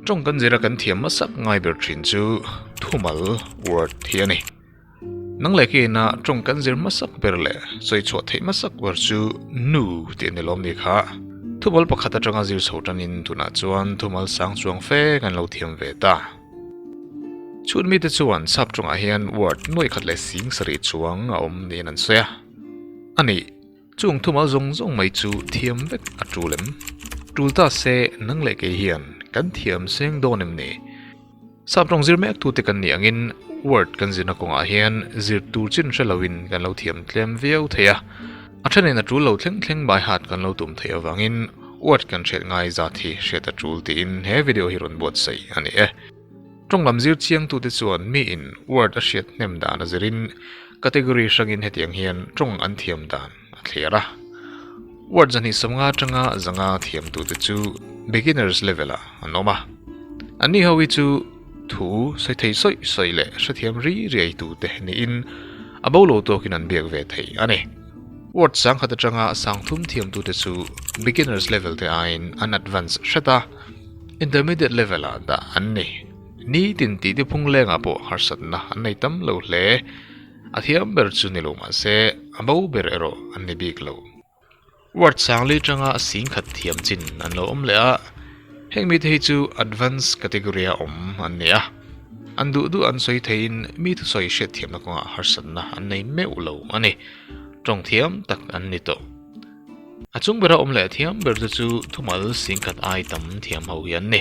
Tawng kan zira kan thiam hmasak ngai ber thin chu thumal, word, hi a ni. Nang leh keina tawng kan zir hmasak ber leh sawi chhuah theih hmasak ber chu nu tih a ni lawm ni kha. Thumal pakhat atanga zir chho tanin tunah chuan thumal sang chuang fe kan lo thiam ve ta. Chhun mite chuan sap tawngah hian word nuaih khat leh sing sarih chuang a awm niin an sawi a. A nih, Chung thumal zawng zawng mai chu thiam vek a tul em? Tul ta se nang leh kei hian kan thiam seng dawn em ni? Sap tawng zir mek tute kan nih angin word kan zirna kawngah hian zir tur chin hre loin kan lo thiam tlem viau thei a. A thenin a tul lo thleng thleng by heart kan lo tum theih avangin word kan hriat ngai zat hi hriat a tul tiin he video hi rawn buatsaih a ni e. Tawng lam zir chiangtute chuan miin word a hriat hnem dan a zirin Category hrangin hetiang hian tawng an thiam dan a thliar a. Word zahnih sawmnga atanga zanga thiamtute chu beginners level ah an awm a. Anni ho hi chu thu sawi thei sawi sawi leh hrethiam ri riai tute niin a bo lo tawkin an biak ve thei a ni. Word sangkhat atanga sangthum thiamtute chu beginners level te aiin an advance hret a, intermediate level ah dah an ni. Nitin tih te phung lengah pawh harsatna an nei tam lo hle. A thiam ber chu ni lo mah se, a bo ber erawh an ni bik lo. Ward Sangli atanga singkhat thiam chin an lo awm leh a, heng mite hi chu advance category a awm an ni a. An duh duh an sawi theiin mi thusawi hriatthiamna kawngah harsatna an nei meuh lo a ni. Tawng thiam tak an ni tawh. A chung bera awm leh thiam ber te chu thumal singkhat ai tam thiam ho hi an ni.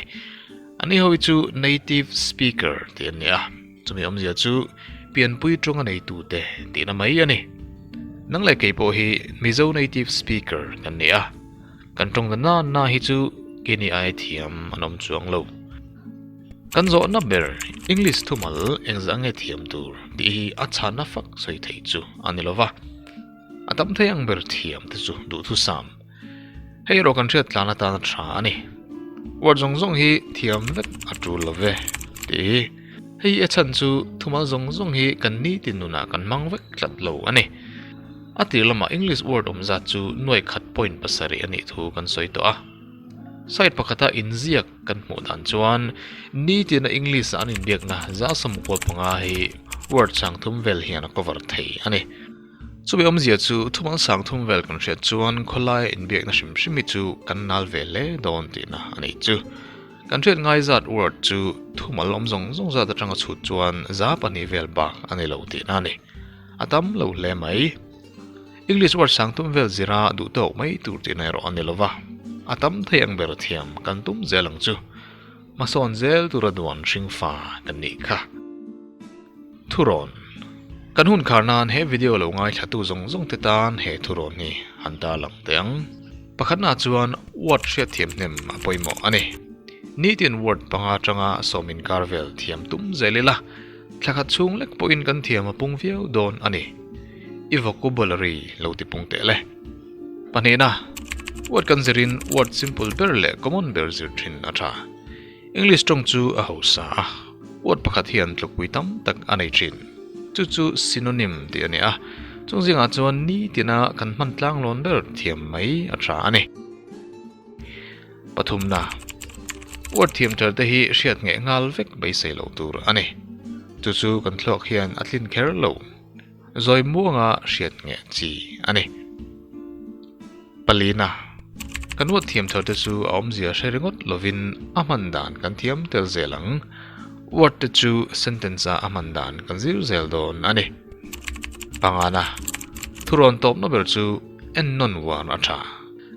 Ani ho hi chu native speaker tih an ni a, chumi awmzia chu pianpui tawnga neitute tihna mai a ni. Nang leh kei pawh hi Mizo native speaker kan ni a, kan tawng na na na hi chu keini ai thiam an awm chuang lo. Kan zawhna ber English thumal engzah nge thiam tur tih hi a chhanna fak sawi theih chu a ni lova. A tam thei ang ber thiam te chu duhthusam. Hei erawh kan hriat tlan atan a tha a ni. Word zawng zawng hi thiam vek a tul lo ve tih hi. Hei a chhan chu thumal zawng zawng hi kan nitin nunah kan hmang vek tlat lo a ni. A tir lamah English word awm zat chu nuai khat point pasarih a nih thu kan sawi tawh a. Site pakhata inziak kan hmuh dan chuan nitina English-a an inbiakna za sawmkual panga hi word changthum vel hian a cover thei a ni. Chumi awmzia chu thumal sang thum vel kan hriat chuan khawlaia inbiakna hrim hrim hi chu kan nal ve hle dawn tihna a nih chu. Kan hriat ngai zat word chu thumal awm zawng zawng zat atanga chhut chuan 2% vel bak a ni lo tihna a ni. A tam lo hle mai. English word sang thum vel zira duh tawk mai tur tihna erawh a ni lova, a tam thei ang ber thiam kan tum zel ang chu. Hmasawn zel tura duan hringfa kan nih kha. Thurawn, Kan hun khar nan he video lo ngaithlatu zawng zawng te tan he thurawn hi han tarlang teh ang. Pakhatna chuan word hriatthiam hnem a pawimawh a ni. Nitin word panga atanga sawm inkar vel thiam tum zel ila, thla khat chhung lek pawhin kan thiam a pung viau dawn a ni. I vocabulary lo ti pung teh le. Pahnihna, word kan zirin word simple ber leh common ber zir thin a tha. English tawng chu a hausa a, word pakhat hian tlukpui tam tak a nei thin. Chu chu synonym tih a ni a, chung zingah chuan nitina kan hman tlanglawn ber thiam mai a tha a ni. Pathumna, word thiam thar te hi hriat ngheh nghal vek beisei lo tur a ni. Chu chu kan thluak hian a tlin kher lo. Zawi muanga hriat ngheh chi a ni. Palina, Kan uat thiam thar te chu a awmzia hre ringawt lovin a hman dan kan thiam tel zel ang. Word te chu sentence a a hman dan kan zir zel dawn a ni. Pangana, Thurawn tawpna ber chu ennawn uar a tha.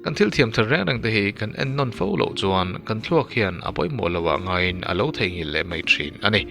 Kan thil thiam thar reng reng te hi kan ennawn fo loh chuan kan thluak hian a pawimawh loh ah ngaiin a lo theihnghilh leh mai thin a ni.